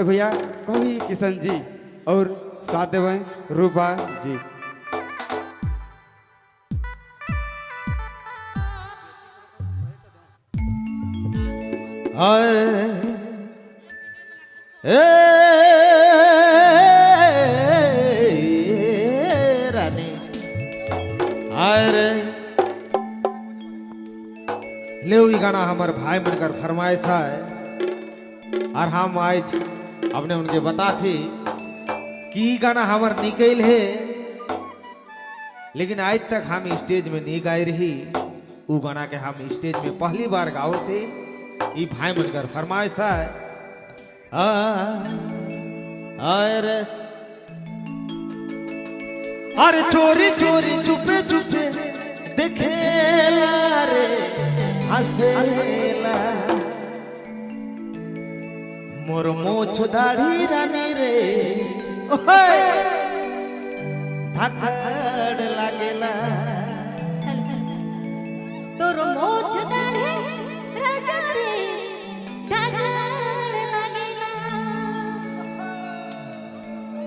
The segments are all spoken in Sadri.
बड़े भैया कवि किशन जी और साथ देवे रूपा जी। ए रानी आए रे ले ई गाना हमार भाई मनकर फरमाइश है और हम आज अपने उनके बता थी कि ई गाना हमार निकल है, लेकिन आज तक हम स्टेज में नहीं गाए रही। ऊ गाना के हम स्टेज में पहली बार गाओ थे। ई भाई मनकर फरमाइश है। आए रे अरे चोरी चोरी छुपे छुपे देखेला रे हंसेला मोर मोछ दाढ़ी रानी रे ओए धकड़ लागेला। तोर मोछ दाढ़े राजा रे ढाकण लागेला। ए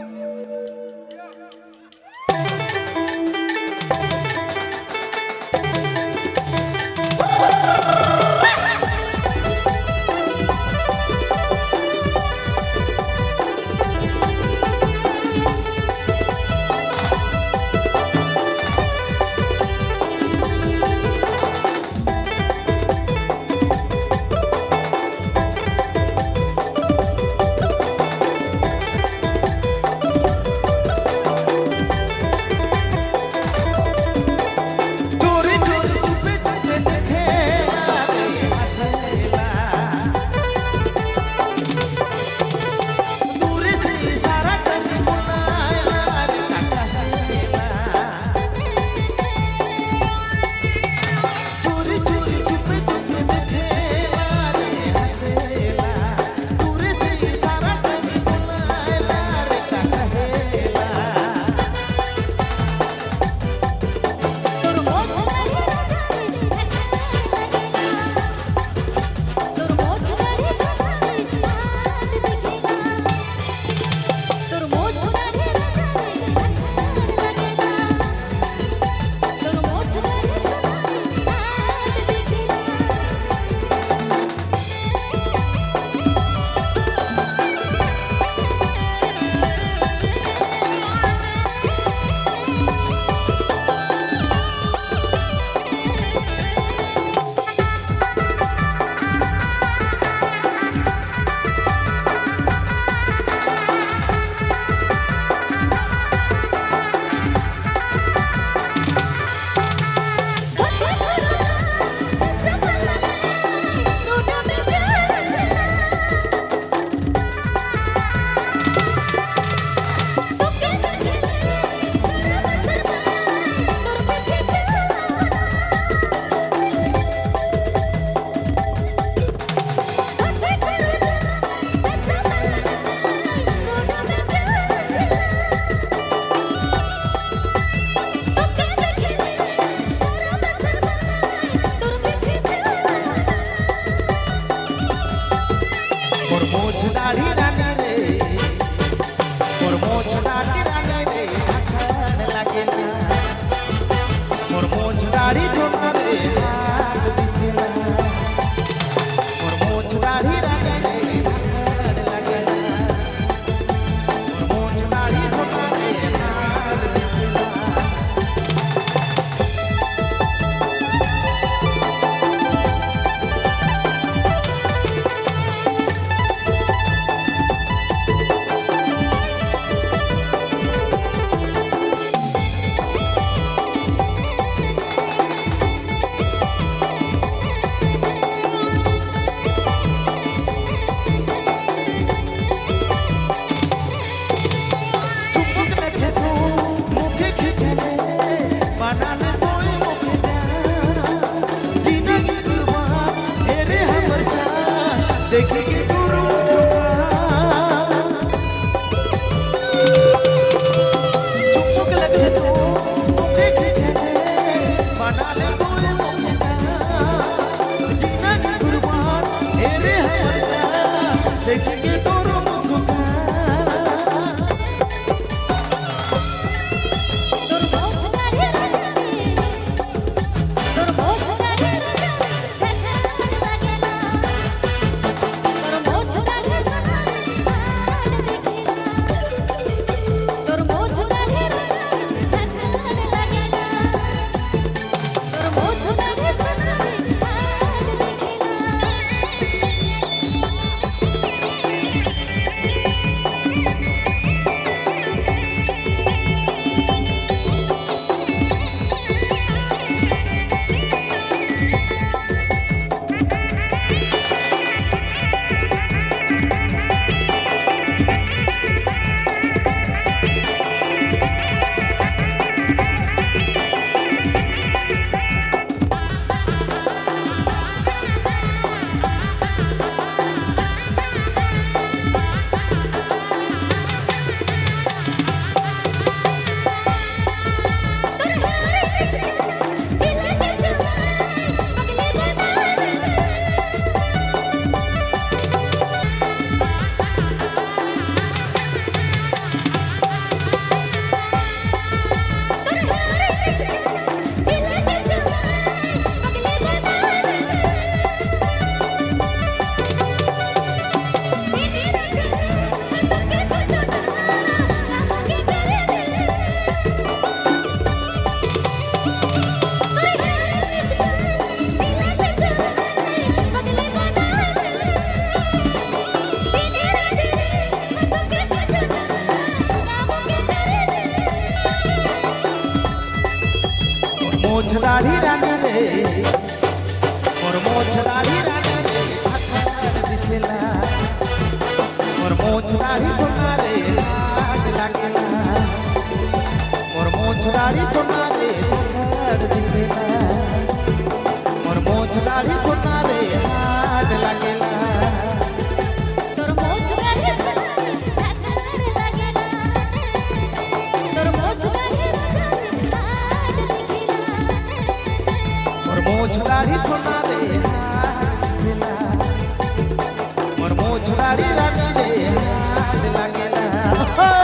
मोछ दाढ़ी रानी रे, मोर मोछ दाढ़ी रानी रे धाकड़ दिसेला। मोर मोछ दाढ़ी सोना रे लाड लागेला। मोर मोछ दाढ़ी सोना रे धाकड़ दिसेला। मोर मोछ दाढ़ी सोना रे हाड लागेला। तोर मोछ दाढ़ी सोना रे धाकड़ लागेला। तोर मोछ दाढ़ी राजा रे हाड दिखेला। मोर मोछ दाढ़ी सोना रे हाड दिसेला। मोर मोछ दाढ़ी रानी रे हाड लागेला। हे!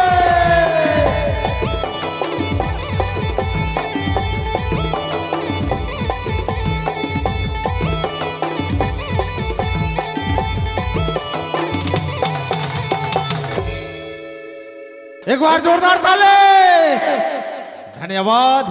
एक बार जोरदार ताली। धन्यवाद।